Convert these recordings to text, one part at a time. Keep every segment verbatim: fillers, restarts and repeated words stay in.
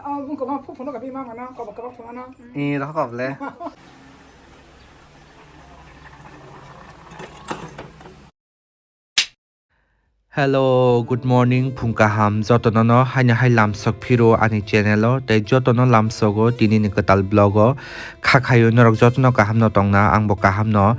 Bung kwbang phuk phunuk abi ma mano, kobo kwbang phunuk ano. Eh, rokho koble. Hello, good morning, phung kaham jotono no haino hai lamsok phiro ani channel o, tei jotono lamsogo tini ni kwtal vlog o. Kha khayo norok jotono kaham no tongna, ang bo kaham no.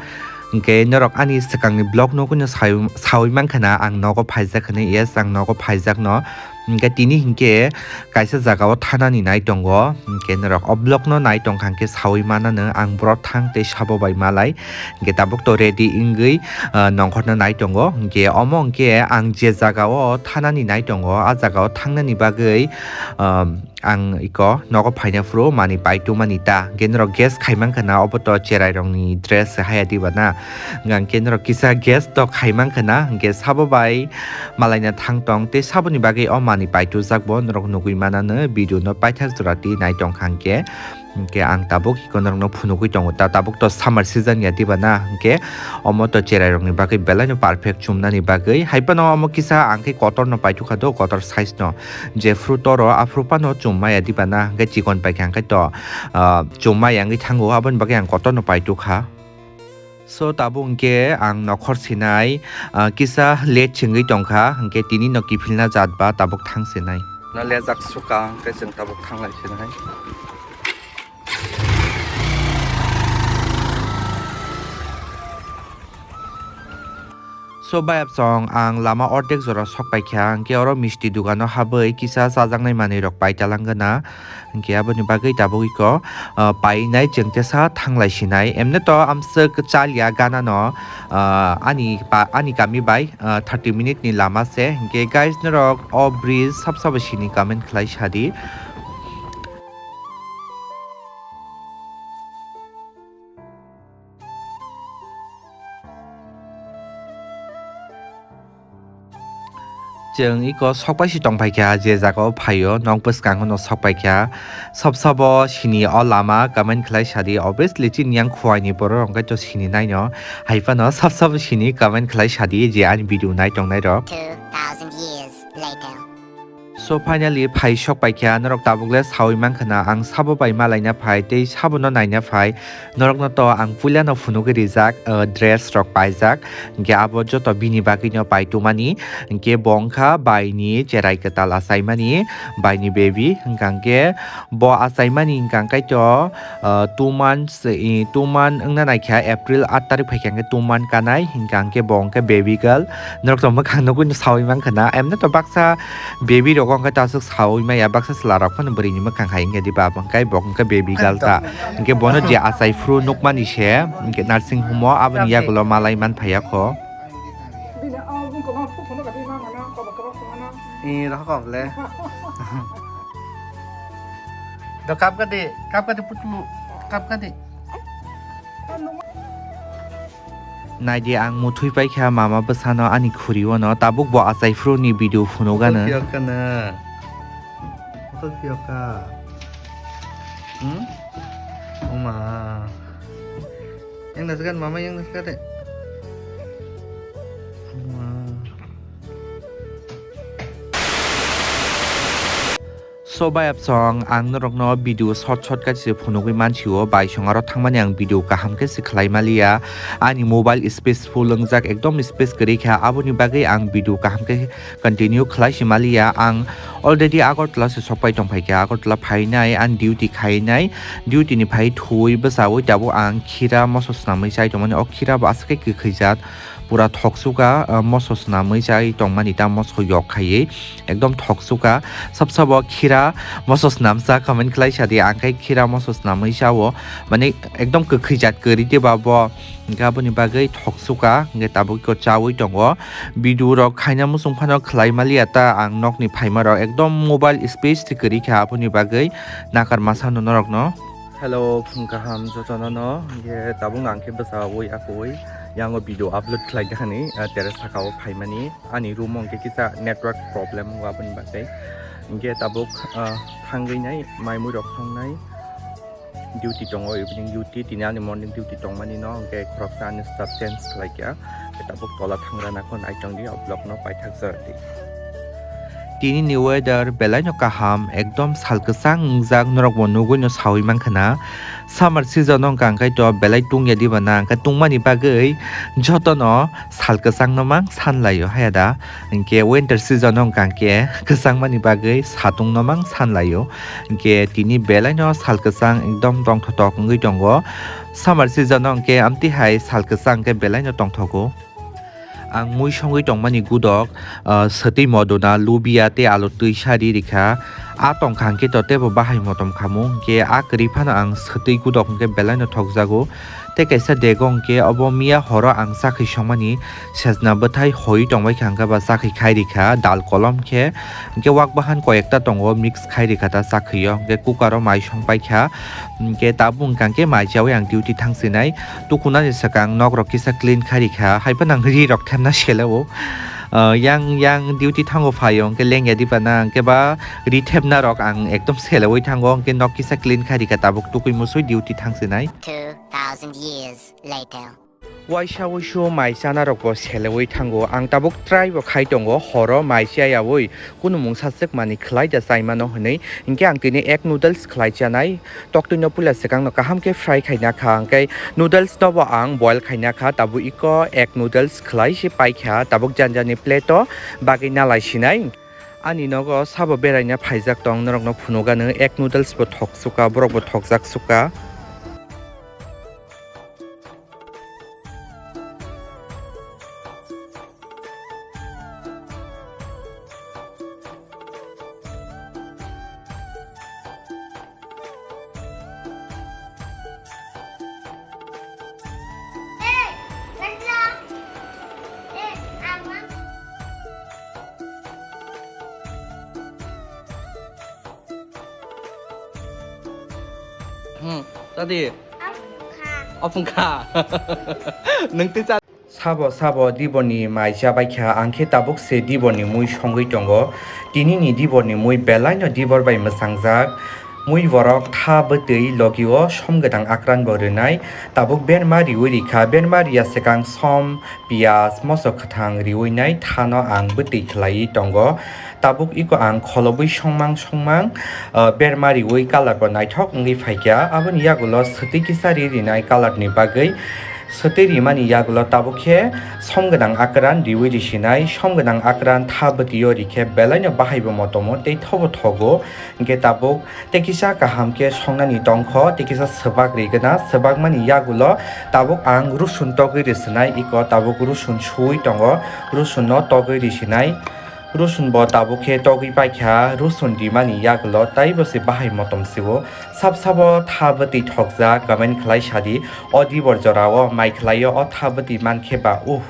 Hwnkhe norok ani swkang ni vlog no kuino sawi, sawi mankha na, ang nogo phaijak hwnwi, yes, ang nogo phaijak no. Hwnkhe tini hwnkhe kaisa jaga o thanani nai tongo, hwnkhe norok o vlog no nai tongkha hwnkhe sawi manano ang borok thang tei sabo bai malai. Hwnkhe tabuk to ready wngwi, ah, nongkhorno nai tongo. Hwnkhe omo hwnkhe ang je jaga o thanani nai tongo, a jaga o thangnani bagwi, um, ang iko nogo phaina phuru manwi paitwmani ta. Hwnkhe norok guess khaimankha na, obo to cherai rokni dress se haya diba na. Hwnkhe norok kisa guess to khaimankha na, hwnkhe sabo bai malaina thang tong tei saboni bagwi o manwi paitwjak bo norok nugwi manano, video no paithak jora twi nai tongkha hwnkhe. Hwnkhe ang tabuk iko norokno phunugwi tongo, ta tabuk to summer season ya diba na, hwnkhe omo to cherai rokni bagwi belai no perfect chumnani bagwi. Hai phano omo kisa ang khe kotor no paitwkha do, kotor size no, jephru toro aphru phano chum maya diba na, hwnkhe chikon paikha hwnkhe to, ah, chum maya wngwi thango, aboni bagwi ang kotor no paitwkha. So tabuk hwnkhe ang nokhor sinai, ah, kisa late se wngwi tongkha, hwnkhe tini no kiphilna jat ba tabuk thang sinai. No lejak suka hwnkhe chwng tabuk thanglai sinai. So bayapsong ang lama ordek jora sok paikha, hwnkhe oro misti dogano habwi kisa chajaknai manwi rok paitalang gana. Hwnkhe aboni bagwi tabuk iko, ah, painai chwng tesa thanglai sinai. Emne to amswk chaliya ganano, ah, ani pa-, ani kami bai, ah, thirty minute ni lama se. Hwnkhe guys, norok o bridge sab sabo sini comment khlai sadi. Chwng iko sokpai si tongpai kha, je jaga o phaio, nok bwskango no sokpai kha. Sab sabo sini o lama comment khlai sadi, obviously chini yang khuaini borok hwnkhe to sini naino. Hai phano sab sabo sini comment khlai sadi, je ani video nai tongnai rok. Two thousand years later. So finally phai sok paikha, norok tabuk le sawi mankha na, ang sabo bai malaina phai tei sabo no naina phai. Norok no to ang puila no phunugwi rijak, uh, dress rok paijak, hwnkhe abo joto bini bagwi no paitumani, hwnkhe bo wngkha bai ni cherai kwtal achaimani, bai ni baby, hwnkha hwnkhe bo achaimani hwnkha hwnkhe to, uh, two months, eh, two month wngna naikha, April aat tarik phaikha hwnkhe two month kanai, hwnkha hwnkhe bo hwnkhe baby girl. Norok to mwkhang nugwi no sawi mankha na, emne to baksa baby rok hwnkhe to aswk sawi maya, baksa chwla rok phano bwrwi ni mwkhang hai wngya diba, abo hwnkhe bo hwnkhe baby girl ta. Hwnkhe bono je achai phuru nukmani se, hwnkhe nursing home o aboni yagulo malai man phaiya kho. Eh, rokho koble. Do kap ka de, kap ka de putlu, kap ka de. Naidi ang muthwi paikha mama bwsano ani khuri ono, tabuk bo achai phuru ni video phunukgano. Motor phiyok ka na. Motor phiyok ka. Hmm? Oma. Yang nasikan mama yang nasikan de. Oma. So bayapsong, ang norokno video short short khe se phunugwi mansio, baisong aro thangmani ang video kaham khe se khlai maliya. Ani mobile space full wngjak, ekdom space kwrwi kha, aboni bagwi ang video kaham khe continue khlai se maliya. Ang already Agartala se sokpai tongphai kha, Agartala phainai, ani duty khainai, duty ni phai thuwi bwchaui tabuk ang khira moso swnamwi chai tongmani. O khira bo aswk khe kwkhwi jat, pura thoksuka, ah, moso swnamwi chai tongmani ta moso yok khaiwi. Ekdom thoksuka, sab sabo khira moso swnamsa comment khlai sadi, ang khai khira moso swnamwi chao, mane ekdom kwkhwi jat kwrwi diba bo, hwnkhe aboni bagwi thoksuka, hwnkhe tabuk khe chaui tongo. Video rok khaina muchung phano khlai maliya ta, ang nokni phaima rok ekdom mobile space se kwrwi kha, aboni bagwi nakar masa no norokno. Hello, phung kaham jotono no, hwnkhe tabuk ang khe bwsa ui akui yango video upload khlai kha ni, ah, terrace saka o phaimani. Ani room o hwnkhe kisa network problem wngwi aboni bagwi. Hwnkhe tabuk, ah, thangwi nai, mai mui rok songnai. Duty tongo, evening duty, tini ani morning duty tongmani no, hwnkhe khoroksa ani staff change khlai kha. Hwnkhe tabuk tola thangra nangkho, nai tongdi, o vlog no paithak jora di. Tini ni weather belai no kaham, ekdom sal kwchang wngjak, norok bo nugwi no sawi mankha na. Summer season no wngkha hwnkhe to belai tungya diba na, hwnkhe tungmani bagwi joto no sal kwchang no mang san lai o haya da. Hwnkhe winter season no wngkha hwnkhe kwchang mani bagwi satung no mang san lai o. Hwnkhe tini belai no sal kwchang ekdom tongthotok wngwi tongo. Summer season no hwnkhe amtwi hai sal kwchang hwnkhe belai no tongthogo. Ang mui songwi tongmani gudok, ah, swtwi modona, lubia tei alu twi sari rikha. A tongkha hwnkhe to teibo bahai motom khamu, hwnkhe a kwrwi phano ang swtwi gudok hwnkhe belai no thokjago. Tei kaisa dego hwnkhe obo miya horo ang chakhwi songmani sejna bwthai hoi tongbaikha hwnkhe ba chakhwi khai rikha dal kolom khe. Hwnkhe wak bahan koyekta tongo, mix khai rikha ta chakhwi o, hwnkhe cooker o mai song paikha. Hwnkhe tabuk wngkha hwnkhe mai chawi ang duty thang sinai. Tukunani swkang nok rok kisa clean khai rikha, hai phano ang ri rok themna sele o. Ah, yang, yang duty thango phai o, hwnkhe lengya diba na, hwnkhe ba ri thepna rok ang ekdom selewi thango, hwnkhe nok kisa clean khai rikha, tabuk tukui musui duty thang sinai. Two thousand years later. Waisa wuisu mai chana rok bo selewi thango, ang tabuk try bo khai tongo, horo mai chayawi kunu mungsa swk mani khwlai da chaimano hwnwi, hwnkhe ang tini egg noodles khwlai chanai. Toktwi no puila swkang no kaham khe fry khaina kha, hwnkhe noodles no bo ang boil khaina kha, tabuk iko egg noodles khwlai se paikha, tabuk jani jani plate o bagwi nalai sinai. Ani nogo sabo beraina phaijak tong, norok no phunukgano egg noodles bo thok sukha, borok bo thokjak sukha. Hmm, tadi. Ophung kha. Ophung kha. Nung twi cha. Sabo sabo diboni mai chabai kha, ang khe tabuk se diboni mui songwi tongo. Tini ni dibor ni mui belai no dibor bai mwchangjak. Mui borok tha bwtwi logi o som gwdang akran bo rwnai. Tabuk berma riwi rikha, berma riya swkang som, piyaj, moso kwthang riwi nai thano ang bwtwi khwlaiwi tongo. Tabuk iko ang kholobwi songmang songmang, ah, berma riwi colour bo naithok wngwi phaikha. Aboni yagulo swtwi kisa ri rinai colour ni bagwi. Swtwi rimani yagulo tabuk khe som gwnang akran riwi risinai. Som gwnang akran tha bwtwi o rikhe belai no bahai bo motomo tei thobo thogo. Hwnkhe tabuk tei kisa kaham khe songnani tongkho, tei kisa swbak rigwna. Swbakmani yagulo tabuk ang rusun togwi risinai, iko tabuk rusun suwi tongo, rusun no togwi risinai. Rusun bo tabuk khe togwi paikha, rusun rimani yagulo taibo se bahai motom se o. Sab sabo tha bwtwi thokjak, comment khlai sadi, o dibor jora o mai khlai o, o tha bwtwi mankhe ba, uh.